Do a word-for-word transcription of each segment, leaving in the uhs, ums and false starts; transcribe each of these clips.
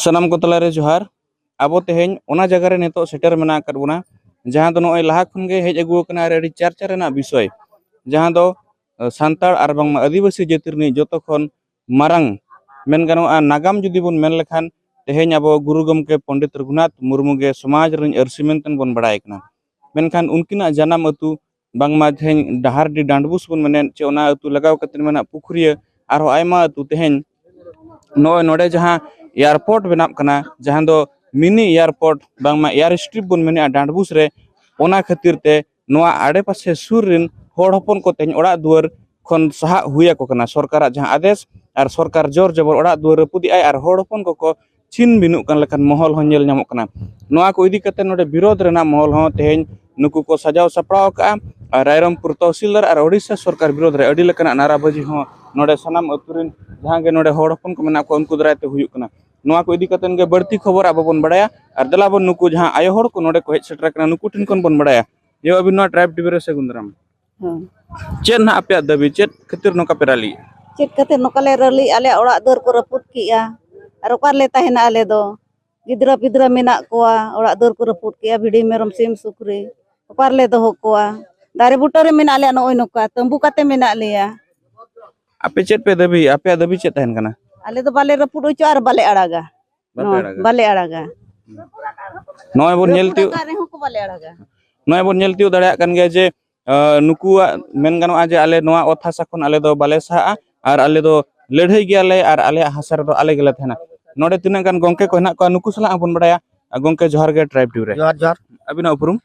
ᱥᱟᱱᱟᱢ ᱠᱚ ᱛᱟᱞᱟᱨᱮ ᱡᱚᱦᱟᱨ᱾ ᱟᱵᱚ ᱛᱮᱦᱮᱧ ᱚᱱᱟ ᱡᱟᱭᱜᱟ ᱨᱮ ᱱᱤᱛᱚᱜ ᱥᱮᱴᱮᱨ ᱢᱮᱱᱟᱜ ᱟᱠᱟᱫ ᱵᱚᱱᱟ, ᱡᱟᱦᱟᱸ ᱫᱚ ᱱᱚᱜᱼᱚᱭ ᱞᱟᱦᱟ ᱠᱷᱚᱱ ᱜᱮ ᱦᱮᱡ ᱟᱹᱜᱩ ᱟᱠᱟᱱᱟ ᱟᱨ ᱟᱹᱰᱤ ᱪᱟᱨᱪᱟ ᱨᱮᱱᱟᱜ ᱵᱤᱥᱚᱭ, ᱡᱟᱦᱟᱸ ᱫᱚ, ᱟᱸ, ᱥᱟᱱᱛᱟᱲ ᱟᱨ ᱵᱟᱝᱢᱟ ᱟᱹᱫᱤᱵᱟᱹᱥᱤ ᱡᱟᱹᱛᱤ ᱨᱤᱱᱤᱡ ᱡᱚᱛᱚ ᱠᱷᱚᱱ ᱢᱟᱨᱟᱝ, ᱢᱮᱱ ᱜᱟᱱᱚᱜᱼᱟ, ᱱᱟᱜᱟᱢ ᱡᱩᱫᱤ ᱵᱚᱱ ᱢᱮᱱ ᱞᱮᱠᱷᱟᱱ, ᱛᱮᱦᱮᱧ ᱟᱵᱚ ᱜᱩᱨᱩ ᱜᱚᱢᱠᱮ ᱯᱚᱱᱰᱤᱛ ᱨᱚᱜᱷᱩᱱᱟᱛᱷ ᱢᱩᱨᱢᱩ ᱜᱮ ᱥᱚᱢᱟᱡᱽ ᱨᱤᱱ ᱟᱹᱨᱥᱤ ᱢᱮᱱᱛᱮ ᱵᱚᱱ ᱵᱟᱲᱟᱭ ᱠᱟᱱᱟ᱾ ᱢᱮᱱᱠᱷᱟᱱ ᱩᱱᱠᱤᱱᱟᱜ ᱡᱟᱱᱟᱢ ᱟᱹᱛᱩ, ᱵᱟᱝᱢᱟ ᱛᱮᱦᱮᱧ ᱰᱟᱦᱟᱨᱰᱤ ᱰᱟᱸᱰᱵᱩᱥ ᱵᱚᱱ ᱢᱮᱱᱮᱫ, ᱪᱮ ᱚᱱᱟ ᱟᱹᱛᱩ ᱞᱟᱜᱟᱣ ᱠᱟᱛᱮ ᱢᱮᱱᱟᱜ ᱯᱩᱠᱷᱩᱨᱤᱭᱟᱹ, ᱟᱨᱦᱚᱸ ᱟᱭᱢᱟ ᱟᱹᱛᱩ, ᱛᱮᱦᱮᱧ ᱱᱚᱜᱼᱚᱭ ᱱᱚᱰᱮ ᱡᱟᱦᱟᱸ ᱮᱭᱟᱨᱯᱳᱨᱴ ᱵᱮᱱᱟᱜ ᱠᱟᱱᱟ, ᱡᱟᱦᱟᱸ ᱫᱚ ᱢᱤᱱᱤ ᱮᱭᱟᱨᱯᱳᱨᱴ, ᱵᱟᱝᱢᱟ ᱮᱭᱟᱨ ᱥᱴᱨᱤᱯ ᱵᱚᱱ ᱢᱮᱱᱮᱫᱼᱟ ᱰᱟᱸᱰᱵᱩᱥ ᱨᱮ, ᱚᱱᱟ ᱠᱷᱟᱹᱛᱤᱨ ᱛᱮ ᱱᱚᱣᱟ ᱟᱰᱮᱯᱟᱥᱮ ᱥᱩᱨ ᱨᱮᱱ ᱦᱚᱲ ᱦᱚᱯᱚᱱ ᱠᱚ ᱛᱮᱦᱮᱧ ᱚᱲᱟᱜ ᱫᱩᱣᱟᱹᱨ ᱠᱷᱚᱱ ᱥᱟᱦᱟᱜ ᱦᱩᱭ ᱟᱠᱚ ᱠᱟᱱᱟ᱾ ᱥᱚᱨᱠᱟᱨᱟᱜ ᱡᱟᱦᱟᱸ ᱟᱫᱮᱥ ᱟᱨ ᱥᱚᱨᱠᱟᱨ ᱡᱳᱨ ᱡᱚᱵᱚᱨ ᱚᱲᱟᱜ ᱫᱩᱣᱟᱹᱨ ᱨᱟᱹᱯᱩᱫᱮᱜᱼᱟᱭ ᱟᱨ ᱦᱚᱲ ᱦᱚᱯᱚᱱ ᱠᱚᱠᱚ ᱪᱷᱤᱱ ᱵᱤᱱᱩᱜ ᱠᱟᱱ ᱞᱮᱠᱟᱱ ᱢᱚᱦᱚᱞ ᱦᱚᱸ ᱧᱮᱞ ᱧᱟᱢᱚᱜ ᱠᱟᱱᱟ᱾ ᱱᱚᱣᱟ ᱠᱚ ᱤᱫᱤ ᱠᱟᱛᱮ ᱱᱚᱰᱮ ᱵᱤᱨᱳᱫᱷ ᱨᱮᱱᱟᱜ ᱢᱚᱦᱚᱞ ᱦᱚᱸ ᱛᱮᱦᱮᱧ ᱱᱩᱠᱩ ᱠᱚ ᱥᱟᱡᱟᱣ ᱥᱟᱯᱲᱟᱣ ᱟᱠᱟᱫᱼᱟ᱾ ᱟᱨ ᱨᱟᱭᱨᱚᱝᱯᱩᱨ ᱛᱚᱦᱥᱤᱞᱫᱟᱨ ᱟᱨ ᱳᱰᱤᱥᱟ ᱥᱚᱨᱠᱟᱨ ᱵᱤᱨᱳᱫᱷ ᱨᱮ ᱟᱹᱰᱤ ᱞᱮᱠᱟᱱᱟᱜ ᱱᱟᱨᱟᱵᱟᱹᱡᱤ ᱦᱚᱸ ᱱᱚᱰᱮ ᱥᱟᱱᱟᱢ ᱟᱹᱛᱩ ᱨᱮᱱ ᱡᱟᱦᱟᱸ ᱜᱮ ᱱᱚᱰᱮ ᱦᱚᱲ ᱦᱚᱯᱚᱱ ᱠᱚ ᱢᱮᱱᱟᱜ ᱠᱚᱣᱟ, ᱩᱱᱠᱩ ᱫᱟᱨᱟᱭ ᱛᱮ ᱦᱩᱭᱩᱜ ᱠᱟᱱᱟ᱾ ᱱᱚᱣᱟ ᱠᱚ ᱤᱫᱤ ᱠᱟᱛᱮ ᱜᱮ ᱵᱟᱹᱲᱛᱤ ᱠᱷᱚᱵᱚᱨ ᱟᱵᱚ ᱵᱚᱱ ᱵᱟᱲᱟᱭᱟ᱾ ᱟᱨ ᱫᱮᱞᱟ ᱵᱚᱱ ᱱᱩᱠᱩ ᱡᱟᱦᱟᱸ ᱟᱭᱳ ᱦᱚᱲ ᱠᱚ ᱱᱚᱰᱮ ᱠᱚ ᱦᱮᱡ ᱥᱮᱴᱮᱨ ᱟᱠᱟᱱᱟ, ᱱᱩᱠᱩ ᱴᱷᱮᱱ ᱠᱷᱚᱱ ᱵᱚᱱ ᱵᱟᱲᱟᱭᱟ᱾ ᱭᱳ, ᱟᱹᱵᱤᱱ ᱱᱚᱣᱟ ᱴᱨᱟᱭᱤᱵᱽ ᱴᱤᱵᱷᱤ ᱨᱮ ᱥᱟᱹᱜᱩᱱ ᱫᱟᱨᱟᱢ᱾ ᱦᱮᱸ᱾ ᱪᱮᱫ ᱱᱟᱦᱟᱜ ᱟᱯᱮᱭᱟᱜ ᱫᱟᱹᱵᱤ? ᱪᱮᱫ ᱠᱷᱟᱹᱛᱤᱨ ᱱᱚᱝᱠᱟ ᱯᱮ ᱨᱟᱞᱤ? ᱪᱮᱫ ᱠᱷᱟᱹᱛᱤᱨ ᱱᱚᱝᱠᱟ ᱞᱮ ᱨᱟᱹᱞᱤ? ᱟᱞᱮᱭᱟᱜ ᱚᱲᱟᱜ ᱫᱩᱣᱟᱹᱨ ᱠᱚ ᱨᱟᱹᱯᱩᱫ ᱠᱮᱜᱼᱟ᱾ ᱟᱨ ᱚᱠᱟ ᱨᱮᱞᱮ ᱛᱟᱦᱮᱱᱟ ᱟᱞᱮ ᱫᱚ? ᱜᱤᱫᱽᱨᱟᱹ ᱯᱤᱫᱽᱨᱟᱹ ᱢᱮᱱᱟᱜ ᱠᱚᱣᱟ, ᱚᱲᱟᱜ ᱫᱩᱣᱟᱹᱨ ᱠᱚ ᱨᱟᱹᱯᱩᱫ ᱠᱮᱜᱼᱟ, ᱵᱷᱤᱰᱤ ᱢᱮᱨᱚᱢ ᱥᱤᱢ ᱥᱩᱠᱨᱤ ᱚᱠᱟ ᱨᱮᱞᱮ ᱫᱚᱦᱚ ᱠᱚᱣᱟ? ᱫᱟᱨᱮ ᱵᱩᱴᱟᱹ ᱨᱮ ᱢᱮᱱᱟᱜ ᱞᱮᱭᱟ, ᱱᱚᱜᱼᱚᱭ ᱱᱚᱝᱠᱟ ᱛᱟᱹᱢᱵᱩ ᱠᱟᱛᱮ ᱢᱮᱱᱟᱜ ᱞᱮᱭᱟ᱾ ᱟᱯᱮ ᱪᱮᱫ ᱯᱮ ᱫᱟᱹᱵᱤᱭᱮᱜᱼᱟ? ᱟᱯᱮᱭᱟᱜ ᱫᱟᱹᱵᱤ ᱪᱮᱫ ᱛᱟᱦᱮᱱ ᱠᱟᱱᱟ? ᱟᱞᱮ ᱫᱚ ᱵᱟᱞᱮ ᱨᱟᱹᱯᱩᱫ ᱦᱚᱪᱚᱜᱼᱟ ᱟᱨ ᱵᱟᱞᱮ ᱟᱲᱟᱜᱟ᱾ ᱵᱟᱯᱮ ᱱᱚᱣᱟ ᱟᱲᱟᱜᱟ? ᱵᱟᱞᱮ ᱟᱲᱟᱜᱟ᱾ ᱱᱚᱜᱼᱚᱭ ᱵᱚᱱ ᱧᱮᱞ ᱨᱟᱹᱯᱩᱫ ᱛᱤᱭᱳᱜ ᱟᱠᱟᱫ ᱨᱮᱦᱚᱸ ᱠᱚ ᱵᱟᱞᱮ ᱟᱲᱟᱜᱟ᱾ ᱱᱚᱜᱼᱚᱭ ᱵᱚᱱ ᱧᱮᱞ ᱛᱤᱭᱳᱜ ᱫᱟᱲᱮᱭᱟᱜ ᱠᱟᱱ ᱜᱮᱭᱟ ᱡᱮ, ᱟᱸ, ᱱᱩᱠᱩᱣᱟᱜ ᱢᱮᱱ ᱜᱟᱱᱚᱜᱼᱟ ᱡᱮ ᱟᱞᱮ ᱱᱚᱣᱟ ᱚᱛ ᱦᱟᱥᱟ ᱠᱷᱚᱱ ᱟᱞᱮ ᱫᱚ ᱵᱟᱞᱮ ᱥᱟᱦᱟᱜᱼᱟ ᱟᱨ ᱟᱞᱮ ᱫᱚ ᱞᱟᱹᱲᱦᱟᱹᱭ ᱜᱮᱭᱟᱞᱮ ᱟᱨ ᱟᱞᱮᱭᱟᱜ ᱦᱟᱥᱟ ᱨᱮᱫᱚ ᱟᱞᱮ ᱜᱮᱞᱮ ᱛᱟᱦᱮᱱᱟ᱾ ᱱᱚᱰᱮ ᱛᱤᱱᱟᱹᱜ ᱜᱟᱱ ᱜᱚᱝᱠᱮ ᱠᱚ ᱦᱮᱱᱟᱜ ᱠᱚᱣᱟ, ᱱᱩᱠᱩ ᱥᱟᱞᱟᱜ ᱦᱚᱸᱵᱚᱱ ᱵᱟᱲᱟᱭᱟ᱾ ᱟᱨ ᱜᱚᱝᱠᱮ, ᱡᱚᱦᱟᱨ ᱜᱮ ᱴᱨᱟᱭᱤᱵᱽ ᱴᱤᱵᱷᱤ ᱨᱮ᱾ ᱡᱚᱦᱟᱨ, ᱡᱚᱦᱟᱨ᱾ ᱟᱹᱵᱤᱱᱟᱜ ᱩᱯᱨᱩᱢ?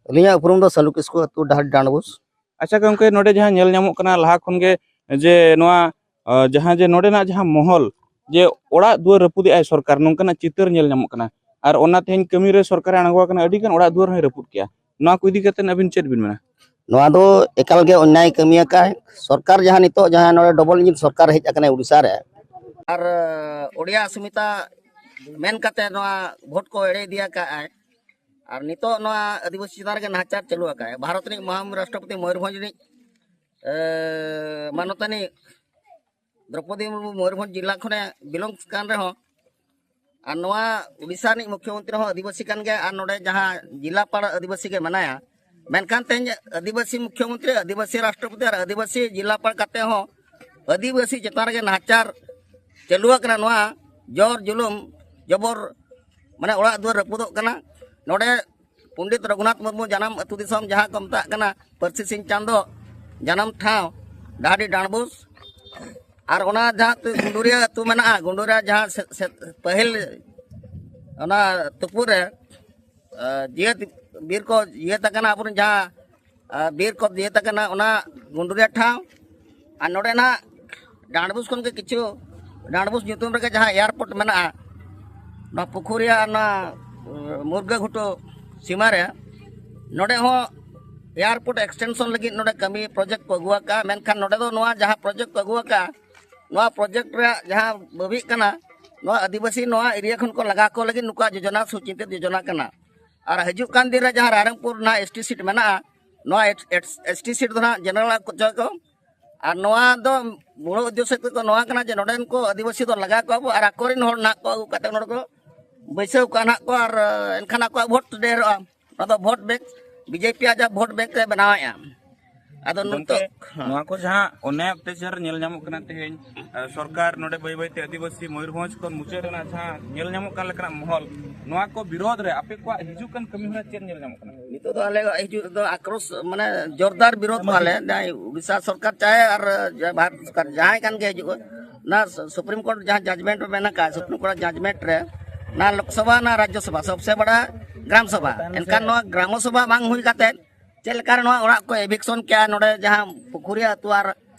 ᱟᱹᱞᱤᱧᱟᱜ ᱩᱯᱨᱩᱢ ᱫᱚ ᱥᱟᱞᱩ ᱠᱤᱥᱠᱩ, ᱟᱹᱛᱩ ᱰᱟᱦᱟᱨ ᱰᱟᱸᱰᱵᱩᱥ᱾ ᱟᱪᱪᱷᱟ ᱜᱚᱝᱠᱮ, ᱱᱚᱰᱮ ᱡᱟᱦᱟᱸ ᱧᱮᱞ ᱧᱟᱢᱚᱜ ᱠᱟᱱᱟ ᱞᱟᱦᱟ ᱠᱷᱚᱱ ᱜᱮ ᱡᱮ ᱱᱚᱣᱟ, ᱟᱸ, ᱡᱟᱦᱟᱸ ᱡᱮ ᱱᱚᱰᱮᱱᱟᱜ ᱡᱟᱦᱟᱸ ᱢᱚᱦᱚᱞ, ᱡᱮ ᱚᱲᱟᱜ ᱫᱩᱣᱟᱹᱨ ᱨᱟᱹᱯᱩᱫᱮᱜᱼᱟᱭ ᱥᱚᱨᱠᱟᱨ, ᱱᱚᱝᱠᱟᱱᱟᱜ ᱪᱤᱛᱟᱹᱨ ᱧᱮᱞ ᱧᱟᱢᱚᱜ ᱠᱟᱱᱟ᱾ ᱟᱨ ᱚᱱᱟ ᱛᱮᱦᱮᱧ ᱠᱟᱹᱢᱤ ᱨᱮ ᱥᱚᱨᱠᱟᱨᱮ ᱟᱬᱜᱚ ᱟᱠᱟᱱᱟ, ᱟᱹᱰᱤ ᱜᱟᱱ ᱚᱲᱟᱜ ᱫᱩᱣᱟᱹᱨ ᱦᱚᱸᱭ ᱨᱟᱹᱯᱩᱫ ᱠᱮᱜᱼᱟ᱾ ᱱᱚᱣᱟ ᱠᱚ ᱤᱫᱤ ᱠᱟᱛᱮ ᱟᱹᱵᱤᱱ ᱪᱮᱫ ᱵᱤᱱ ᱢᱮᱱᱟ? ᱱᱚᱣᱟ ᱫᱚ ᱮᱠᱟᱞ ᱜᱮ ᱚᱱᱱᱭᱟᱭ ᱠᱟᱹᱢᱤ ᱟᱠᱟᱫ᱾ ᱥᱚᱨᱠᱟᱨ ᱡᱟᱦᱟᱸ ᱱᱤᱛᱚᱜ ᱡᱟᱦᱟᱸ ᱱᱚᱰᱮ ᱰᱚᱵᱚᱞ ᱤᱧᱡᱤᱱ ᱥᱚᱨᱠᱟᱨ ᱦᱮᱡ ᱟᱠᱟᱱᱟᱭ ᱩᱰᱤᱥᱟ ᱨᱮ, ᱟᱨ ᱳᱰᱤᱭᱟ ᱚᱥᱢᱤᱛᱟ ᱢᱮᱱ ᱠᱟᱛᱮ ᱱᱚᱣᱟ ᱵᱷᱳᱴ ᱠᱚ ᱮᱲᱮ ᱤᱫᱤ ᱟᱠᱟᱫᱼᱟᱭ᱾ ᱟᱨ ᱱᱤᱛᱚᱜ ᱱᱚᱣᱟ ᱟᱹᱫᱤᱵᱟᱹᱥᱤ ᱪᱮᱛᱟᱱ ᱨᱮᱜᱮ ᱱᱟᱦᱟᱪᱟᱨ ᱪᱟᱹᱞᱩ ᱟᱠᱟᱫᱼᱟᱭ᱾ ᱵᱷᱟᱨᱚᱛ ᱨᱤᱱᱤᱡ ᱢᱚᱦᱟᱢᱩᱦᱤᱱ ᱨᱟᱥᱴᱨᱚᱯᱚᱛᱤ ᱢᱚᱭᱩᱨᱵᱷᱚᱸᱡᱽ ᱨᱤᱱᱤᱡ, ᱮ, ᱢᱟᱱᱚᱛᱟᱱᱤ ᱫᱨᱚᱯᱚᱫᱤ ᱢᱩᱨᱢᱩ ᱢᱚᱭᱩᱨᱵᱷᱚᱸᱡᱽ ᱡᱤᱞᱟ ᱠᱷᱚᱱᱮ ᱵᱤᱞᱚᱝᱥ ᱠᱟᱱ ᱨᱮᱦᱚᱸ, ᱟᱨ ᱱᱚᱣᱟ ᱩᱰᱤᱥᱟ ᱨᱤᱱᱤᱡ ᱢᱩᱠᱷᱭᱚᱢᱚᱱᱛᱨᱤ ᱦᱚᱸ ᱟᱹᱫᱤᱵᱟᱹᱥᱤ ᱠᱟᱱ ᱜᱮᱭᱟ, ᱟᱨ ᱱᱚᱰᱮ ᱡᱟᱦᱟᱸ ᱡᱤᱞᱟᱯᱟᱲ ᱟᱹᱫᱤᱵᱟᱹᱥᱤ ᱜᱮ ᱢᱮᱱᱟᱭᱟ᱾ ᱢᱮᱱᱠᱷᱟᱱ ᱛᱮᱦᱮᱧ ᱟᱹᱫᱤᱵᱟᱹᱥᱤ ᱢᱩᱠᱷᱭᱚᱢᱚᱱᱛᱨᱤ, ᱟᱹᱫᱤᱵᱟᱹᱥᱤ ᱨᱟᱥᱴᱨᱚᱯᱚᱛᱤ ᱟᱨ ᱟᱹᱫᱤᱵᱟᱹᱥᱤ ᱡᱤᱞᱟᱯᱟᱲ ᱠᱟᱛᱮ ᱦᱚᱸ ᱟᱹᱫᱤᱵᱟᱹᱥᱤ ᱪᱮᱛᱟᱱ ᱨᱮᱜᱮ ᱱᱟᱦᱟᱪᱟᱨ ᱪᱟᱹᱞᱩ ᱟᱠᱟᱱᱟ᱾ ᱱᱚᱣᱟ ᱡᱚᱨ ᱡᱩᱞᱩᱢ ᱡᱚᱵᱚᱨ, ᱢᱟᱱᱮ ᱚᱲᱟᱜ ᱫᱩᱣᱟᱹᱨ ᱨᱟᱹᱯᱩᱫᱚᱜ ᱠᱟᱱᱟ᱾ ᱱᱚᱰᱮ ᱯᱚᱱᱰᱤᱛ ᱨᱚᱜᱷᱩᱱᱟᱛᱷ ᱢᱩᱨᱢᱩ ᱡᱟᱱᱟᱢ ᱟᱹᱛᱩ ᱫᱤᱥᱚᱢ, ᱡᱟᱦᱟᱸ ᱠᱚ ᱢᱮᱛᱟᱜ ᱠᱟᱱᱟ ᱯᱟᱹᱨᱥᱤ ᱥᱤᱧ ᱪᱟᱸᱫᱚ ᱡᱟᱱᱟᱢ ᱴᱷᱟᱶ ᱰᱟᱦᱟᱰᱤ ᱰᱟᱸᱰᱵᱩᱥ, ᱟᱨ ᱚᱱᱟ ᱡᱟᱦᱟᱸ ᱛᱮ ᱜᱩᱸᱰᱩᱨᱤᱭᱟᱹ ᱟᱹᱛᱩ ᱢᱮᱱᱟᱜᱼᱟ, ᱜᱩᱸᱰᱩᱨᱤᱭᱟᱹ ᱡᱟᱦᱟᱸ ᱥᱮ-, ᱥᱮ-, ᱯᱟᱹᱦᱤᱞ ᱚᱱᱟ ᱛᱩᱯᱩ ᱨᱮ, ᱟ, ᱡᱤᱭᱟᱹᱛ ᱵᱤᱨ ᱠᱚ ᱡᱤᱭᱟᱹᱛ ᱟᱠᱟᱱᱟ, ᱟᱵᱚᱨᱮᱱ ᱡᱟᱦᱟᱸ, ᱟ, ᱵᱤᱨ ᱠᱚ ᱡᱤᱭᱟᱹᱛ ᱟᱠᱟᱱᱟ, ᱚᱱᱟ ᱜᱩᱸᱰᱩᱨᱤᱭᱟᱹ ᱴᱷᱟᱶ᱾ ᱟᱨ ᱱᱚᱰᱮᱱᱟᱜ ᱰᱟᱸᱰᱵᱩᱥ ᱠᱷᱚᱱ ᱜᱮ ᱠᱤᱪᱷᱩ, ᱰᱟᱸᱰᱵᱩᱥ ᱧᱩᱛᱩᱢ ᱨᱮᱜᱮ ᱡᱟᱦᱟᱸ ᱮᱭᱟᱨᱯᱳᱨᱴ ᱢᱮᱱᱟᱜᱼᱟ, ᱱᱚᱣᱟ ᱯᱩᱠᱷᱩᱨᱤᱭᱟ ᱟᱨ ᱱᱚᱣᱟ, ᱟ, ᱢᱩᱨᱜᱟᱹ ᱜᱷᱩᱴᱩ ᱥᱤᱢᱟ ᱨᱮ, ᱱᱚᱰᱮ ᱦᱚᱸ ᱮᱭᱟᱨᱯᱳᱨᱴ ᱮᱠᱥᱴᱮᱱᱥᱚᱱ ᱞᱟᱹᱜᱤᱫ ᱱᱚᱰᱮ ᱠᱟᱹᱢᱤ ᱯᱨᱚᱡᱮᱠᱴ ᱠᱚ ᱟᱹᱜᱩ ᱟᱠᱟᱫᱼᱟ᱾ ᱢᱮᱱᱠᱷᱟᱱ ᱱᱚᱰᱮ ᱫᱚ ᱱᱚᱣᱟ ᱡᱟᱦᱟᱸ ᱯᱨᱚᱡᱮᱠᱴ ᱠᱚ ᱟᱹᱜᱩ ᱟᱠᱟᱫᱼᱟ, ᱱᱚᱣᱟ ᱯᱨᱚᱡᱮᱠᱴ ᱨᱮᱭᱟᱜ ᱡᱟᱦᱟᱸ ᱵᱟᱹᱵᱤᱜ ᱠᱟᱱᱟ, ᱱᱚᱣᱟ ᱟᱹᱫᱤᱵᱟᱹᱥᱤ ᱱᱚᱣᱟ ᱮᱨᱤᱭᱟ ᱠᱷᱚᱱ ᱠᱚ ᱞᱟᱜᱟ ᱠᱚ ᱞᱟᱹᱜᱤᱫ ᱱᱩᱠᱩᱣᱟᱜ ᱡᱳᱡᱚᱱᱟ, ᱥᱩᱪᱤᱱᱛᱤᱛ ᱡᱳᱡᱚᱱᱟ ᱠᱟᱱᱟ᱾ ᱟᱨ ᱦᱤᱡᱩᱜ ᱠᱟᱱ ᱫᱤᱱ ᱨᱮ ᱡᱟᱦᱟᱸ ᱨᱟᱭᱨᱚᱝᱯᱩᱨ ᱱᱟᱦᱟᱜ ᱮᱥ ᱴᱤ ᱥᱤᱴ ᱢᱮᱱᱟᱜᱼᱟ, ᱱᱚᱣᱟ ᱮᱥ ᱴᱤ ᱥᱤᱴ ᱫᱚ ᱱᱟᱦᱟᱜ ᱡᱮᱱᱟᱨᱟᱞ ᱠᱚ ᱪᱚᱭ ᱠᱚ᱾ ᱟᱨ ᱱᱚᱣᱟ ᱫᱚ ᱢᱩᱲ ᱩᱫᱽᱫᱮᱥᱥᱚ ᱫᱚ ᱱᱚᱣᱟ ᱠᱟᱱᱟ ᱡᱮ ᱱᱚᱰᱮᱱ ᱠᱚ ᱟᱹᱫᱤᱵᱟᱹᱥᱤ ᱫᱚ ᱞᱟᱜᱟ ᱠᱚᱣᱟ ᱵᱚ ᱟᱨ ᱟᱠᱚᱨᱮᱱ ᱦᱚᱲ ᱱᱟᱦᱟᱜ ᱠᱚ ᱟᱹᱜᱩ ᱠᱟᱛᱮ ᱱᱚᱰᱮ ᱠᱚ ᱵᱟᱹᱭᱥᱟᱹᱣ ᱠᱚᱣᱟ ᱱᱟᱦᱟᱜ ᱠᱚ, ᱟᱨ ᱮᱱᱠᱷᱟᱱ ᱟᱠᱚᱣᱟᱜ ᱵᱷᱳᱴ ᱰᱷᱮᱨᱚᱜᱼᱟ᱾ ᱚᱱᱟ ᱫᱚ ᱵᱷᱳᱴ ᱵᱮᱝᱠ, ᱵᱤᱡᱮᱯᱤ ᱟᱡᱟᱜ ᱵᱷᱳᱴ ᱵᱮᱝᱠ ᱨᱮ ᱵᱮᱱᱟᱣᱮᱫᱼᱟ᱾ ᱟᱫᱚ ᱜᱚᱢᱠᱮ, ᱱᱤᱛᱚᱜ ᱱᱚᱣᱟ ᱠᱚ ᱡᱟᱦᱟᱸ ᱚᱱᱭᱟᱭ ᱚᱛᱛᱟᱪᱟᱨ ᱧᱮᱞ ᱧᱟᱢᱚᱜ ᱠᱟᱱᱟ ᱛᱮᱦᱮᱧ, ᱮ, ᱥᱚᱨᱠᱟᱨ ᱱᱚᱰᱮ ᱵᱟᱹᱭ ᱵᱟᱹᱭᱛᱮ ᱟᱹᱫᱤᱵᱟᱹᱥᱤ ᱢᱚᱭᱩᱨᱵᱷᱚᱸᱡᱽ ᱠᱷᱚᱱ ᱢᱩᱪᱟᱹᱫ ᱨᱮᱱᱟᱜ ᱡᱟᱦᱟᱸ ᱧᱮᱞ ᱧᱟᱢᱚᱜ ᱠᱟᱱ ᱞᱮᱠᱟᱱᱟᱜ ᱢᱚᱦᱚᱞ, ᱱᱚᱣᱟ ᱠᱚ ᱵᱤᱨᱳᱫᱷ ᱨᱮ ᱟᱯᱮ ᱠᱚᱣᱟᱜ ᱦᱤᱡᱩᱜ ᱠᱟᱱ ᱠᱟᱹᱢᱤ ᱦᱚᱨᱟ ᱪᱮᱫ ᱧᱮᱞ ᱧᱟᱢᱚᱜ ᱠᱟᱱᱟ? ᱱᱤᱛᱚᱜ ᱫᱚ ᱟᱞᱮ ᱦᱤᱡᱩᱜ ᱫᱚ ᱟᱠᱨᱳᱥ, ᱢᱟᱱᱮ ᱡᱳᱨᱫᱟᱨ ᱵᱤᱨᱳᱫᱷ ᱠᱚᱣᱟᱞᱮ, ᱡᱟᱦᱟᱸᱭ ᱩᱲᱤᱥᱥᱟ ᱥᱚᱨᱠᱟᱨ ᱪᱟᱦᱮ ᱟᱨ ᱡᱟᱦᱟᱸᱭ ᱵᱷᱟᱨᱚᱛ ᱥᱚᱨᱠᱟᱨ, ᱡᱟᱦᱟᱸᱭ ᱠᱟᱱ ᱜᱮ ᱦᱤᱡᱩᱜ, ᱚᱱᱟ ᱥᱩᱯᱨᱤᱢ ᱠᱳᱨᱴ ᱡᱟᱦᱟᱸ ᱡᱟᱡᱽᱢᱮᱱᱴ ᱢᱮᱱᱟᱜ ᱟᱠᱟᱫ, ᱥᱩᱯᱨᱤᱢ ᱠᱳᱨᱴ ᱡᱟᱡᱽᱢᱮᱱᱴ ᱨᱮ ᱚᱱᱟ ᱞᱳᱠᱥᱚᱵᱷᱟ, ᱚᱱᱟ ᱨᱟᱡᱽᱡᱚᱥᱚᱵᱷᱟ, ᱥᱚᱵᱥᱮ ᱵᱟᱲᱟ ᱜᱨᱟᱢ ᱥᱚᱵᱷᱟ, ᱮᱱᱠᱷᱟᱱ ᱱᱚᱣᱟ ᱜᱨᱟᱢ ᱥᱚᱵᱷᱟ ᱵᱟᱝ ᱦᱩᱭ ᱠᱟᱛᱮ ᱪᱮᱫ ᱞᱮᱠᱟ ᱨᱮ ᱱᱚᱣᱟ ᱚᱲᱟᱜ ᱠᱚ ᱮᱵᱷᱤᱠᱥᱚᱱ ᱠᱮᱜᱼᱟ, ᱱᱚᱰᱮ ᱡᱟᱦᱟᱸ ᱯᱩᱠᱷᱩᱨᱤᱭᱟᱹ ᱟᱹᱛᱩ ᱟᱨ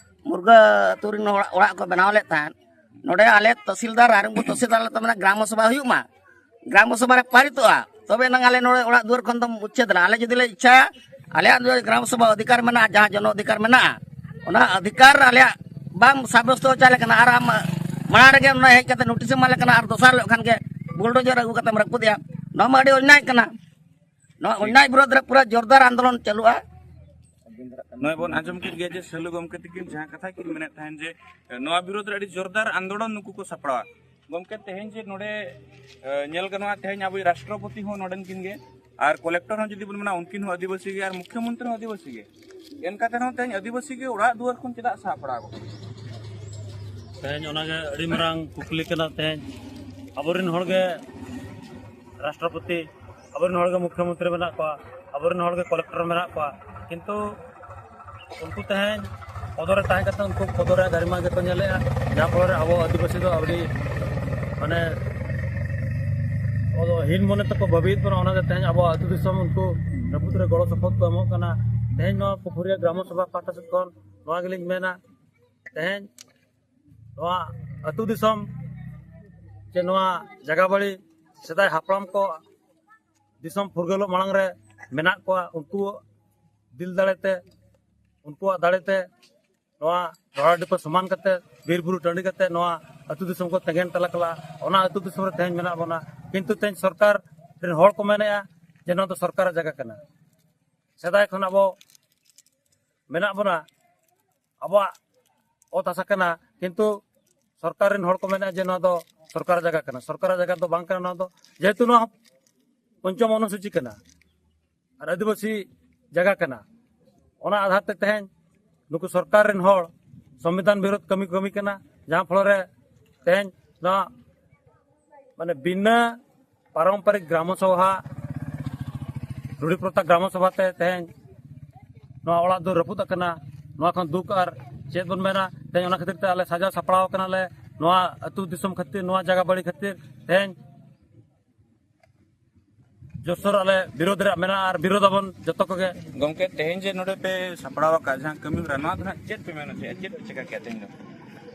ᱢᱩᱨᱜᱟᱹ ᱟᱹᱛᱩ ᱨᱮᱱ ᱚᱲᱟᱜ, ᱚᱲᱟᱜ ᱠᱚ ᱵᱮᱱᱟᱣ ᱞᱮᱫ ᱛᱟᱦᱮᱸᱫ, ᱱᱚᱰᱮ ᱟᱞᱮ ᱛᱚᱦᱥᱤᱞᱫᱟᱨ, ᱨᱟᱭᱨᱚᱝᱯᱩᱨ ᱛᱚᱦᱥᱤᱞᱫᱟᱨ ᱟᱞᱮ ᱛᱚ ᱢᱮᱱᱟ ᱜᱨᱟᱢ ᱥᱚᱵᱷᱟ ᱦᱩᱭᱩᱜ ᱢᱟ, ᱜᱨᱟᱢ ᱥᱚᱵᱷᱟ ᱨᱮ ᱯᱟᱨᱤᱛᱚᱜᱼᱟ, ᱛᱚᱵᱮ ᱮᱱᱟᱝ ᱟᱞᱮ ᱱᱚᱰᱮ ᱚᱲᱟᱜ ᱫᱩᱣᱟᱹᱨ ᱠᱷᱚᱱ ᱫᱚᱢ ᱩᱪᱪᱷᱮᱫ ᱞᱮᱱᱟ᱾ ᱟᱞᱮ ᱡᱩᱫᱤ ᱞᱮ ᱤᱪᱪᱷᱟᱭᱟ, ᱟᱞᱮᱭᱟᱜ ᱫᱚ ᱜᱨᱟᱢ ᱥᱚᱵᱷᱟ ᱚᱫᱷᱤᱠᱟᱨ ᱢᱮᱱᱟᱜᱼᱟ, ᱡᱟᱦᱟᱸ ᱡᱚᱱᱚ ᱚᱫᱷᱤᱠᱟᱨ ᱢᱮᱱᱟᱜᱼᱟ, ᱚᱱᱟ ᱚᱫᱷᱤᱠᱟᱨ ᱟᱞᱮᱭᱟᱜ ᱵᱟᱢ ᱥᱟᱵᱨᱚᱥᱛᱚ ᱦᱚᱪᱚ ᱟᱞᱮ ᱠᱟᱱᱟ, ᱟᱨ ᱟᱢ ᱢᱟᱲᱟᱝ ᱨᱮᱜᱮ ᱚᱱᱟ ᱦᱮᱡ ᱠᱟᱛᱮ ᱱᱳᱴᱤᱥ ᱮᱢ ᱮᱢᱟᱞᱮ ᱠᱟᱱᱟ, ᱟᱨ ᱫᱚᱥᱟᱨ ᱦᱤᱞᱳᱜ ᱠᱷᱟᱱ ᱜᱮ ᱵᱩᱞᱰᱳᱡᱟᱨ ᱟᱹᱜᱩ ᱠᱟᱛᱮᱢ ᱨᱟᱹᱯᱩᱫᱮᱜᱼᱟ᱾ ᱱᱚᱣᱟ ᱢᱟ ᱟᱹᱰᱤ ᱚᱱᱭᱟᱭ ᱠᱟᱱᱟ᱾ ᱱᱚᱣᱟ ᱚᱱᱭᱟᱭ ᱵᱤᱨᱳᱫᱷ ᱨᱮ ᱯᱩᱨᱟᱹ ᱡᱳᱨᱫᱟᱨ ᱟᱱᱫᱳᱞᱚᱱ ᱪᱟᱹᱞᱩᱜᱼᱟ᱾ ᱱᱚᱜᱼᱚᱭ ᱵᱚᱱ ᱟᱸᱡᱚᱢ ᱠᱮᱫ ᱜᱮᱭᱟ ᱡᱮ ᱥᱟᱹᱞᱩ ᱜᱚᱢᱠᱮ ᱛᱟᱹᱠᱤᱱ ᱡᱟᱦᱟᱸ ᱠᱟᱛᱷᱟ ᱠᱤᱱ ᱢᱮᱱᱮᱫ ᱛᱟᱦᱮᱸᱫ ᱡᱮ ᱱᱚᱣᱟ ᱵᱤᱨᱳᱫᱷ ᱨᱮ ᱟᱹᱰᱤ ᱡᱳᱨᱫᱟᱨ ᱟᱱᱫᱳᱞᱚᱱ ᱱᱩᱠᱩ ᱠᱚ ᱥᱟᱯᱲᱟᱣᱟ᱾ ᱜᱚᱢᱠᱮ, ᱛᱮᱦᱮᱧ ᱡᱮ ᱱᱚᱰᱮ ᱧᱮᱞ ᱜᱟᱱᱚᱜᱼᱟ, ᱛᱮᱦᱮᱧ ᱟᱵᱚᱭᱤᱡ ᱨᱟᱥᱴᱨᱚᱯᱚᱛᱤ ᱦᱚᱸ ᱱᱚᱰᱮᱱ ᱠᱤᱱ ᱜᱮ, ᱟᱨ ᱠᱚᱞᱮᱠᱴᱚᱨ ᱦᱚᱸ ᱡᱩᱫᱤ ᱵᱚᱱ ᱢᱮᱱᱟ, ᱩᱱᱠᱤᱱ ᱦᱚᱸ ᱟᱹᱫᱤᱵᱟᱹᱥᱤ ᱜᱮ, ᱟᱨ ᱢᱩᱠᱷᱭᱚᱢᱚᱱᱛᱨᱤ ᱦᱚᱸ ᱟᱹᱫᱤᱵᱟᱹᱥᱤ ᱜᱮ᱾ ᱮᱱᱠᱟᱛᱮ ᱨᱮᱦᱚᱸ ᱛᱮᱦᱮᱧ ᱟᱹᱫᱤᱵᱟᱹᱥᱤ ᱜᱮ ᱚᱲᱟᱜ ᱫᱩᱣᱟᱹᱨ ᱠᱷᱚᱱ ᱪᱮᱫᱟᱜ ᱥᱟᱦᱟ ᱯᱟᱲᱟᱣ ᱟᱠᱚ ᱠᱟᱱᱟ? ᱛᱮᱦᱮᱧ ᱚᱱᱟᱜᱮ ᱟᱹᱰᱤ ᱢᱟᱨᱟᱝ ᱠᱩᱠᱞᱤ ᱠᱟᱱᱟ᱾ ᱛᱮᱦᱮᱧ ᱟᱵᱚᱨᱮᱱ ᱦᱚᱲᱜᱮ ᱨᱟᱥᱴᱨᱚᱯᱚᱛᱤ, ᱟᱵᱚᱨᱮᱱ ᱦᱚᱲᱜᱮ ᱢᱩᱠᱷᱭᱚᱢᱚᱱᱛᱨᱤ ᱢᱮᱱᱟᱜ ᱠᱚᱣᱟ, ᱟᱵᱚᱨᱮᱱ ᱦᱚᱲᱜᱮ ᱠᱚᱞᱮᱠᱴᱚᱨ ᱢᱮᱱᱟᱜ ᱠᱚᱣᱟ, ᱠᱤᱱᱛᱩ ᱩᱱᱠᱩ ᱛᱮᱦᱮᱧ ᱯᱚᱫᱚ ᱨᱮ ᱛᱟᱦᱮᱸ ᱠᱟᱛᱮ ᱩᱱᱠᱩ ᱯᱚᱫᱚ ᱨᱮᱭᱟᱜ ᱜᱟᱨᱤᱢᱟ ᱜᱮᱠᱚ ᱧᱮᱞᱮᱫᱼᱟ, ᱡᱟᱦᱟᱸ ᱯᱷᱚᱞᱚ ᱨᱮ ᱟᱵᱚ ᱟᱹᱫᱤᱵᱟᱹᱥᱤ ᱫᱚ ᱟᱹᱰᱤ ᱢᱟᱱᱮ ᱟᱵᱚ ᱫᱚ ᱦᱤᱱ ᱢᱚᱱᱮ ᱛᱮᱠᱚ ᱵᱷᱟᱹᱵᱤᱭᱮᱫ ᱵᱚᱱᱟ᱾ ᱚᱱᱟᱜᱮ ᱛᱮᱦᱮᱧ ᱟᱵᱚ ᱟᱹᱛᱩ ᱫᱤᱥᱚᱢ ᱩᱱᱠᱩ ᱨᱟᱹᱯᱩᱫ ᱨᱮ ᱜᱚᱲᱚ ᱥᱚᱯᱚᱦᱚᱫ ᱠᱚ ᱮᱢᱚᱜ ᱠᱟᱱᱟ᱾ ᱛᱮᱦᱮᱧ ᱱᱚᱣᱟ ᱯᱩᱠᱷᱩᱨᱤᱭᱟᱹ ᱜᱨᱟᱢᱚ ᱥᱚᱵᱷᱟ ᱯᱟᱦᱴᱟ ᱥᱮᱫ ᱠᱷᱚᱱ ᱱᱚᱣᱟ ᱜᱮᱞᱤᱧ ᱢᱮᱱᱟ, ᱛᱮᱦᱮᱧ ᱱᱚᱣᱟ ᱟᱹᱛᱩ ᱫᱤᱥᱚᱢ ᱪᱮ ᱱᱚᱣᱟ ᱡᱟᱭᱜᱟ ᱵᱟᱹᱲᱤ ᱥᱮᱫᱟᱭ ᱦᱟᱯᱲᱟᱢ ᱠᱚ ᱫᱤᱥᱚᱢ ᱯᱷᱩᱨᱜᱟᱹᱞᱚᱜ ᱢᱟᱲᱟᱝ ᱨᱮ ᱢᱮᱱᱟᱜ ᱠᱚᱣᱟ, ᱩᱱᱠᱩ ᱫᱤᱞ ᱫᱟᱲᱮᱛᱮ, ᱩᱱᱠᱩᱣᱟᱜ ᱫᱟᱲᱮᱛᱮ ᱱᱚᱣᱟ ᱰᱚᱦᱟᱰᱤᱯᱟᱹ ᱥᱚᱢᱟᱱ ᱠᱟᱛᱮ, ᱵᱤᱨ ᱵᱩᱨᱩ ᱴᱟᱺᱰᱤ ᱠᱟᱛᱮ ᱱᱚᱣᱟ ᱟᱹᱛᱩ ᱫᱤᱥᱚᱢ ᱠᱚ ᱛᱮᱸᱜᱮᱱ ᱛᱟᱞᱟ ᱠᱟᱞᱟ᱾ ᱚᱱᱟ ᱟᱹᱛᱩ ᱫᱤᱥᱚᱢ ᱨᱮ ᱛᱮᱦᱮᱧ ᱢᱮᱱᱟᱜ ᱵᱚᱱᱟ, ᱠᱤᱱᱛᱩ ᱛᱮᱦᱮᱧ ᱥᱚᱨᱠᱟᱨ ᱨᱮᱱ ᱦᱚᱲ ᱠᱚ ᱢᱮᱱᱮᱫᱼᱟ ᱡᱮ ᱱᱚᱣᱟ ᱫᱚ ᱥᱚᱨᱠᱟᱨᱟᱜ ᱡᱟᱭᱜᱟ ᱠᱟᱱᱟ᱾ ᱥᱮᱫᱟᱭ ᱠᱷᱚᱱ ᱟᱵᱚ ᱢᱮᱱᱟᱜ ᱵᱚᱱᱟ, ᱟᱵᱚᱣᱟᱜ ᱚᱛ ᱦᱟᱥᱟ ᱠᱟᱱᱟ, ᱠᱤᱱᱛᱩ ᱥᱚᱨᱠᱟᱨ ᱨᱮᱱ ᱦᱚᱲ ᱠᱚ ᱢᱮᱱᱟ ᱡᱮ ᱱᱚᱣᱟ ᱫᱚ ᱥᱚᱨᱠᱟᱨᱟᱜ ᱡᱟᱭᱜᱟ ᱠᱟᱱᱟ᱾ ᱥᱚᱨᱠᱟᱨᱟᱜ ᱡᱟᱭᱜᱟ ᱫᱚ ᱵᱟᱝ ᱠᱟᱱᱟ ᱱᱚᱣᱟ ᱫᱚ, ᱡᱮᱦᱮᱛᱩ ᱱᱚᱣᱟ ᱯᱚᱧᱪᱚᱢ ᱚᱱᱩᱥᱩᱪᱤ ᱠᱟᱱᱟ ᱟᱨ ᱟᱹᱫᱤᱵᱟᱹᱥᱤ ᱡᱟᱭᱜᱟ ᱠᱟᱱᱟ᱾ ᱚᱱᱟ ᱟᱫᱷᱟᱨ ᱛᱮ ᱛᱮᱦᱮᱧ ᱱᱩᱠᱩ ᱥᱚᱨᱠᱟᱨ ᱨᱮᱱ ᱦᱚᱲ ᱥᱚᱝᱵᱤᱫᱷᱟᱱ ᱵᱤᱨᱳᱫᱷ ᱠᱟᱹᱢᱤ ᱠᱚ ᱠᱟᱹᱢᱤ ᱠᱟᱱᱟ, ᱡᱟᱦᱟᱸ ᱯᱷᱚᱞᱚ ᱨᱮ ᱛᱮᱦᱮᱧ ᱱᱚᱣᱟ ᱢᱟᱱᱮ ᱵᱤᱱᱟᱹ ᱯᱟᱨᱚᱢᱯᱚᱨᱤᱠ ᱜᱨᱟᱢᱚ ᱥᱚᱵᱷᱟ, ᱨᱩᱲᱤ ᱯᱨᱚᱛᱷᱟ ᱜᱨᱟᱢᱚ ᱥᱚᱵᱷᱟ ᱛᱮ ᱛᱮᱦᱮᱧ ᱱᱚᱣᱟ ᱚᱲᱟᱜ ᱫᱚ ᱨᱟᱹᱯᱩᱫ ᱟᱠᱟᱱᱟ᱾ ᱱᱚᱣᱟ ᱠᱷᱚᱱ ᱫᱩᱠ ᱟᱨ ᱪᱮᱫ ᱵᱚᱱ ᱢᱮᱱᱟ? ᱛᱮᱦᱮᱧ ᱚᱱᱟ ᱠᱷᱟᱹᱛᱤᱨ ᱛᱮ ᱟᱞᱮ ᱥᱟᱡᱟᱣ ᱥᱟᱯᱲᱟᱣ ᱠᱟᱱᱟᱞᱮ ᱱᱚᱣᱟ ᱟᱹᱛᱩ ᱫᱤᱥᱚᱢ ᱠᱷᱟᱹᱛᱤᱨ, ᱱᱚᱣᱟ ᱡᱟᱭᱜᱟ ᱵᱟᱹᱲᱤ ᱠᱷᱟᱹᱛᱤᱨ᱾ ᱛᱮᱦᱮᱧ ᱡᱳᱨᱥᱳᱨ ᱟᱞᱮ ᱵᱤᱨᱳᱫᱷ ᱨᱮᱭᱟᱜ ᱢᱮᱱᱟᱜᱼᱟ ᱟᱨ ᱵᱤᱨᱳᱫᱷ ᱟᱵᱚᱱ ᱡᱚᱛᱚ ᱠᱚᱜᱮ᱾ ᱜᱚᱢᱠᱮ, ᱛᱮᱦᱮᱧ ᱡᱮ ᱱᱚᱰᱮ ᱯᱮ ᱥᱟᱯᱲᱟᱣ ᱟᱠᱟᱫ ᱡᱟᱦᱟᱸ ᱠᱟᱹᱢᱤ ᱦᱚᱨᱟ, ᱱᱚᱣᱟ ᱫᱚ ᱦᱟᱸᱜ ᱪᱮᱫ ᱯᱮ ᱢᱮᱱ ᱦᱚᱪᱚᱭᱮᱫᱼᱟ, ᱪᱮᱫ ᱯᱮ ᱪᱮᱠᱟ ᱠᱮᱫᱼᱟ ᱛᱮᱦᱮᱧ ᱫᱚ?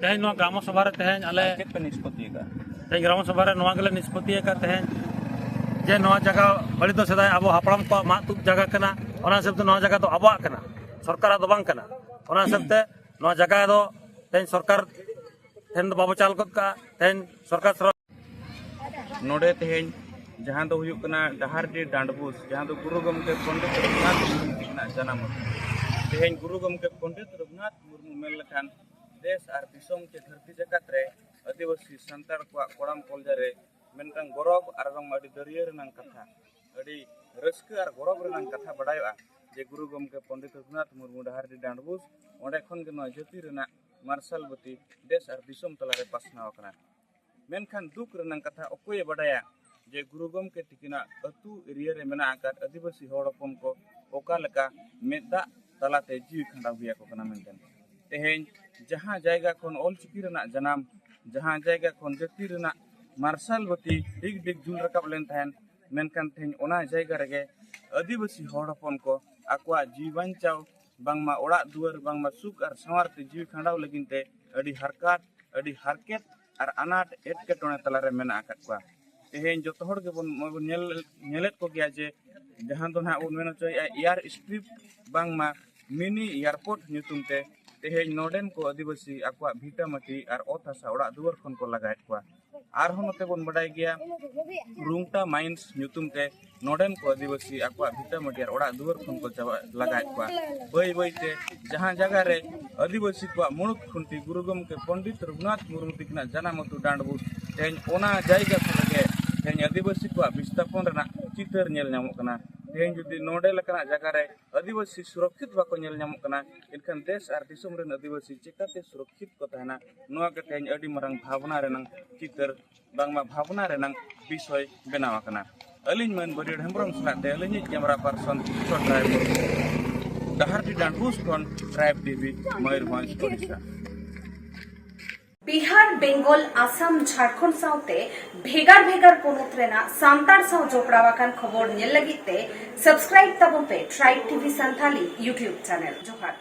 ᱛᱮᱦᱮᱧ ᱱᱚᱣᱟ ᱜᱨᱟᱢᱚ ᱥᱚᱵᱷᱟ ᱨᱮ ᱛᱮᱦᱮᱧ ᱟᱞᱮ ᱟᱨ ᱪᱮᱫ ᱯᱮ ᱱᱤᱥᱯᱚᱛᱤ ᱟᱠᱟᱫᱼᱟ? ᱛᱮᱦᱮᱧ ᱜᱨᱟᱢᱚ ᱥᱚᱵᱷᱟ ᱨᱮ ᱱᱚᱣᱟ ᱜᱮᱞᱮ ᱱᱤᱥᱯᱚᱛᱤ ᱟᱠᱟᱫ ᱛᱮᱦᱮᱧ ᱡᱮ ᱱᱚᱣᱟ ᱡᱟᱭᱜᱟ ᱵᱟᱹᱲᱤ ᱫᱚ ᱥᱮᱫᱟᱭ ᱟᱵᱚ ᱦᱟᱯᱲᱟᱢ ᱠᱚᱣᱟᱜ ᱢᱟᱜ ᱛᱩᱫ ᱡᱟᱭᱜᱟ ᱠᱟᱱᱟ᱾ ᱚᱱᱟ ᱦᱤᱥᱟᱹᱵ ᱛᱮ ᱱᱚᱣᱟ ᱡᱟᱭᱜᱟ ᱫᱚ ᱟᱵᱚᱣᱟᱜ ᱠᱟᱱᱟ, ᱥᱚᱨᱠᱟᱨᱟᱜ ᱫᱚ ᱵᱟᱝ ᱠᱟᱱᱟ᱾ ᱚᱱᱟ ᱦᱤᱥᱟᱹᱵ ᱛᱮ ᱱᱚᱣᱟ ᱡᱟᱭᱜᱟ ᱫᱚ ᱛᱮᱦᱮᱧ ᱥᱚᱨᱠᱟᱨ ᱴᱷᱮᱱ ᱫᱚ ᱵᱟᱵᱚ ᱪᱟᱞ ᱜᱚᱫ ᱠᱟᱜᱼᱟ᱾ ᱛᱮᱦᱮᱧ ᱥᱚᱨᱠᱟᱨ ᱥᱚᱨ- ᱱᱚᱰᱮ ᱛᱮᱦᱮᱧ ᱡᱟᱦᱟᱸ ᱫᱚ ᱦᱩᱭᱩᱜ ᱠᱟᱱᱟ ᱰᱟᱦᱟᱨᱰᱤ ᱰᱟᱸᱰᱵᱳᱥ, ᱡᱟᱦᱟᱸ ᱫᱚ ᱜᱩᱨᱩ ᱜᱚᱢᱠᱮ ᱯᱚᱱᱰᱤᱛ ᱨᱚᱜᱷᱩᱱᱟᱛᱷ ᱢᱩᱨᱢᱩ ᱛᱟᱹᱠᱤᱱᱟᱜ ᱡᱟᱱᱟᱢ ᱢᱟᱦᱟ᱾ ᱛᱮᱦᱮᱧ ᱜᱩᱨᱩ ᱜᱚᱢᱠᱮ ᱯᱚᱱᱰᱤᱛ ᱨᱚᱜᱷᱩᱱᱟᱛᱷ ᱢᱩᱨᱢᱩ ᱢᱮᱱ ᱞᱮᱠᱷᱟᱱ ᱫᱮᱥ ᱟᱨ ᱫᱤᱥᱚᱢ ᱪᱮ ᱫᱷᱟᱹᱨᱛᱤ ᱡᱟᱠᱟᱛ ᱨᱮ ᱟᱹᱫᱤᱵᱟᱹᱥᱤ ᱥᱟᱱᱛᱟᱲ ᱠᱚᱣᱟᱜ ᱠᱚᱲᱟᱢ ᱠᱚᱞᱡᱟ ᱨᱮ ᱢᱤᱫᱴᱟᱝ ᱜᱚᱨᱚᱵᱽ ᱟᱨ ᱵᱟᱝᱢᱟ ᱟᱹᱰᱤ ᱫᱟᱹᱨᱭᱟᱹ ᱨᱮᱱᱟᱝ ᱠᱟᱛᱷᱟ, ᱟᱹᱰᱤ ᱨᱟᱹᱥᱠᱟᱹ ᱟᱨ ᱜᱚᱨᱚᱵᱽ ᱨᱮᱱᱟᱝ ᱠᱟᱛᱷᱟ ᱵᱟᱰᱟᱭᱚᱜᱼᱟ ᱡᱮ ᱜᱩᱨᱩ ᱜᱚᱢᱠᱮ ᱯᱚᱱᱰᱤᱛ ᱨᱚᱜᱷᱩᱱᱟᱛᱷ ᱢᱩᱨᱢᱩ ᱰᱟᱦᱟᱨᱰᱤ ᱰᱟᱸᱰᱵᱩᱥ ᱚᱸᱰᱮ ᱠᱷᱚᱱ ᱜᱮ ᱱᱚᱣᱟ ᱡᱟᱹᱛᱤ ᱨᱮᱱᱟᱜ ᱢᱟᱨᱥᱟᱞ ᱵᱟᱹᱛᱤ ᱫᱮᱥ ᱟᱨ ᱫᱤᱥᱚᱢ ᱛᱟᱞᱟᱨᱮ ᱯᱟᱥᱱᱟᱣ ᱟᱠᱟᱱᱟ᱾ ᱢᱮᱱᱠᱷᱟᱱ ᱫᱩᱠ ᱨᱮᱱᱟᱝ ᱠᱟᱛᱷᱟ, ᱚᱠᱚᱭᱮ ᱵᱟᱰᱟᱭᱟ ᱡᱮ ᱜᱩᱨᱩ ᱜᱚᱢᱠᱮ ᱛᱤᱠᱤᱱᱟᱜ ᱟᱹᱛᱩ ᱮᱨᱤᱭᱟ ᱨᱮ ᱢᱮᱱᱟᱜ ᱟᱠᱟᱫ ᱟᱹᱫᱤᱵᱟᱹᱥᱤ ᱦᱚᱲ ᱦᱚᱯᱚᱱ ᱠᱚ ᱚᱠᱟ ᱞᱮᱠᱟ ᱢᱮᱫ ᱫᱟᱜ ᱛᱟᱞᱟᱛᱮ ᱡᱤᱣᱤ ᱠᱷᱟᱸᱰᱟᱣ ᱦᱩᱭ ᱟᱠᱚ ᱠᱟᱱᱟ ᱢᱮᱱᱛᱮ᱾ ᱛᱮᱦᱮᱧ ᱡᱟᱦᱟᱸ ᱡᱟᱭᱜᱟ ᱠᱷᱚᱱ ᱚᱞᱪᱤᱠᱤ ᱨᱮᱱᱟᱜ ᱡᱟᱱᱟᱢ, ᱡᱟᱦᱟᱸ ᱡᱟᱭᱜᱟ ᱠᱷᱚᱱ ᱡᱟᱹᱛᱤ ᱨᱮᱱᱟᱜ ᱢᱟᱨᱥᱟᱞ ᱵᱟᱹᱛᱤ ᱰᱤᱜᱽ ᱰᱤᱜᱽ ᱡᱩᱞ ᱨᱟᱠᱟᱵ ᱞᱮᱱ ᱛᱟᱦᱮᱸᱱ, ᱢᱮᱱᱠᱷᱟᱱ ᱛᱮᱦᱮᱧ ᱚᱱᱟ ᱡᱟᱭᱜᱟ ᱨᱮᱜᱮ ᱟᱹᱫᱤᱵᱟᱹᱥᱤ ᱦᱚᱲ ᱦᱚᱯᱚᱱ ᱠᱚ ᱟᱠᱚᱣᱟᱜ ᱡᱤᱣᱤ ᱵᱟᱧᱪᱟᱣ, ᱵᱟᱝᱢᱟ ᱚᱲᱟᱜ ᱫᱩᱣᱟᱹᱨ, ᱵᱟᱝᱢᱟ ᱥᱩᱠ ᱟᱨ ᱥᱟᱶᱟᱨ ᱛᱮ ᱡᱤᱣᱤ ᱠᱷᱟᱸᱰᱟᱣ ᱞᱟᱹᱜᱤᱫ ᱛᱮ ᱟᱹᱰᱤ ᱦᱟᱨᱠᱟᱛ, ᱟᱹᱰᱤ ᱦᱟᱨᱠᱮᱛ ᱟᱨ ᱟᱱᱟᱴ ᱮᱴᱠᱮᱴᱚᱬᱮ ᱛᱟᱞᱟᱨᱮ ᱢᱮᱱᱟᱜ ᱟᱠᱟᱫ ᱠᱚᱣᱟ᱾ ᱛᱮᱦᱮᱧ ᱡᱚᱛᱚ ᱦᱚᱲ ᱜᱮᱵᱚᱱ ᱱᱚᱜᱼᱚᱭ ᱵᱚᱱ ᱧᱮᱞ, ᱧᱮᱞᱮᱫ ᱠᱚᱜᱮᱭᱟ ᱡᱮ ᱡᱟᱦᱟᱸ ᱫᱚ ᱱᱟᱦᱟᱜ ᱵᱚᱱ ᱢᱮᱱ ᱦᱚᱪᱚᱭᱮᱫᱼᱟ ᱮᱭᱟᱨ ᱥᱴᱨᱤᱯ, ᱵᱟᱝᱢᱟ ᱢᱤᱱᱤ ᱮᱭᱟᱨᱯᱳᱨᱴ ᱧᱩᱛᱩᱢ ᱛᱮ ᱛᱮᱦᱮᱧ ᱱᱚᱰᱮᱱ ᱠᱚ ᱟᱹᱫᱤᱵᱟᱹᱥᱤ ᱟᱠᱚᱣᱟᱜ ᱵᱷᱤᱴᱟᱹ ᱢᱟᱹᱴᱤ ᱟᱨ ᱚᱛ ᱦᱟᱥᱟ ᱚᱲᱟᱜ ᱫᱩᱣᱟᱹᱨ ᱠᱷᱚᱱ ᱠᱚ ᱞᱟᱜᱟᱭᱮᱫ ᱠᱚᱣᱟ᱾ ᱟᱨᱦᱚᱸ ᱱᱚᱛᱮ ᱵᱚᱱ ᱵᱟᱰᱟᱭ ᱜᱮᱭᱟ ᱨᱩᱝᱴᱟ ᱢᱟᱭᱤᱱᱥ ᱧᱩᱛᱩᱢ ᱛᱮ ᱱᱚᱰᱮᱱ ᱠᱚ ᱟᱹᱫᱤᱵᱟᱹᱥᱤ ᱟᱠᱚᱣᱟᱜ ᱵᱷᱤᱴᱟᱹ ᱢᱟᱹᱴᱤ ᱟᱨ ᱚᱲᱟᱜ ᱫᱩᱣᱟᱹᱨ ᱠᱷᱚᱱ ᱠᱚ ᱪᱟᱵᱟ ᱞᱟᱜᱟᱭᱮᱫ ᱠᱚᱣᱟ᱾ ᱵᱟᱹᱭ ᱵᱟᱹᱭ ᱛᱮ ᱡᱟᱦᱟᱸ ᱡᱟᱭᱜᱟ ᱨᱮ ᱟᱹᱫᱤᱵᱟᱹᱥᱤ ᱠᱚᱣᱟᱜ ᱢᱩᱬᱩᱫ ᱠᱷᱩᱱᱴᱤ ᱜᱩᱨᱩ ᱜᱚᱢᱠᱮ ᱯᱚᱱᱰᱤᱛ ᱨᱚᱜᱷᱩᱱᱟᱛᱷ ᱢᱩᱨᱢᱩ ᱛᱤᱠᱤᱱᱟᱜ ᱡᱟᱱᱟᱢ ᱟᱹᱛᱩ ᱰᱟᱸᱰᱵᱩᱥ, ᱛᱮᱦᱮᱧ ᱚᱱᱟ ᱡᱟᱭᱜᱟ ᱠᱷᱚᱱ ᱜᱮ ᱛᱮᱦᱮᱧ ᱟᱹᱫᱤᱵᱟᱹᱥᱤ ᱠᱚᱣᱟᱜ ᱵᱤᱥᱛᱟᱯᱚᱱ ᱨᱮᱱᱟᱜ ᱪᱤᱛᱟᱹᱨ ᱧᱮᱞ ᱧᱟᱢᱚᱜ ᱠᱟᱱᱟ᱾ ᱛᱮᱦᱮᱧ ᱡᱩᱫᱤ ᱱᱚᱰᱮ ᱞᱮᱠᱟᱱᱟᱜ ᱡᱟᱭᱜᱟ ᱨᱮ ᱟᱹᱫᱤᱵᱟᱹᱥᱤ ᱥᱩᱨᱚᱠᱠᱷᱤᱛ ᱵᱟᱠᱚ ᱧᱮᱞ ᱧᱟᱢᱚᱜ ᱠᱟᱱᱟ, ᱮᱱᱠᱷᱟᱱ ᱫᱮᱥ ᱟᱨ ᱫᱤᱥᱚᱢ ᱨᱮᱱ ᱟᱹᱫᱤᱵᱟᱹᱥᱤ ᱪᱤᱠᱟᱹᱛᱮ ᱥᱩᱨᱚᱠᱠᱷᱤᱛ ᱠᱚ ᱛᱟᱦᱮᱱᱟ? ᱱᱚᱣᱟ ᱜᱮ ᱛᱮᱦᱮᱧ ᱟᱹᱰᱤ ᱢᱟᱨᱟᱝ ᱵᱷᱟᱵᱽᱱᱟ ᱨᱮᱱᱟᱝ ᱪᱤᱛᱟᱹᱨ, ᱵᱟᱝᱢᱟ ᱵᱷᱟᱵᱽᱱᱟ ᱨᱮᱱᱟᱝ ᱵᱤᱥᱚᱭ ᱵᱮᱱᱟᱣ ᱟᱠᱟᱱᱟ᱾ ᱟᱹᱞᱤᱧ ᱢᱟᱹᱱ ᱵᱟᱹᱨᱭᱟᱹᱲ ᱦᱮᱢᱵᱨᱚᱢ ᱥᱟᱞᱟᱜ ᱛᱮ ᱟᱹᱞᱤᱧᱤᱡ ᱠᱮᱢᱨᱟ ᱯᱟᱨᱥᱚᱱ ᱠᱤᱥᱳᱨ ᱨᱟᱭ ᱢᱩᱨᱢᱩ, ᱰᱟᱦᱟᱨᱰᱤ ᱰᱟᱸᱰᱵᱩᱥ ᱠᱷᱚᱱ ᱴᱨᱟᱭᱤᱵᱽ ᱴᱤᱵᱷᱤ, ᱢᱚᱭᱩᱨᱵᱷᱚᱸᱡᱽ, ᱳᱰᱤᱥᱟ᱾ ᱵᱤᱦᱟᱨ, ᱵᱮᱝᱜᱚᱞ, ᱟᱥᱟᱢ, ᱡᱷᱟᱲᱠᱷᱚᱸᱰ ᱥᱟᱶᱛᱮ ᱵᱷᱮᱜᱟᱨ ᱵᱷᱮᱜᱟᱨ ᱯᱚᱱᱚᱛ ᱨᱮᱱᱟᱜ ᱥᱟᱱᱛᱟᱲ ᱥᱟᱶ ᱡᱚᱯᱲᱟᱣ ᱟᱠᱟᱱ ᱠᱷᱚᱵᱚᱨ ᱧᱮᱞ ᱞᱟᱹᱜᱤᱫ ᱛᱮ subscribe ᱛᱟᱵᱚᱱ ᱯᱮ Tribe T V Santhali YouTube channel᱾ ᱡᱚᱦᱟᱨ᱾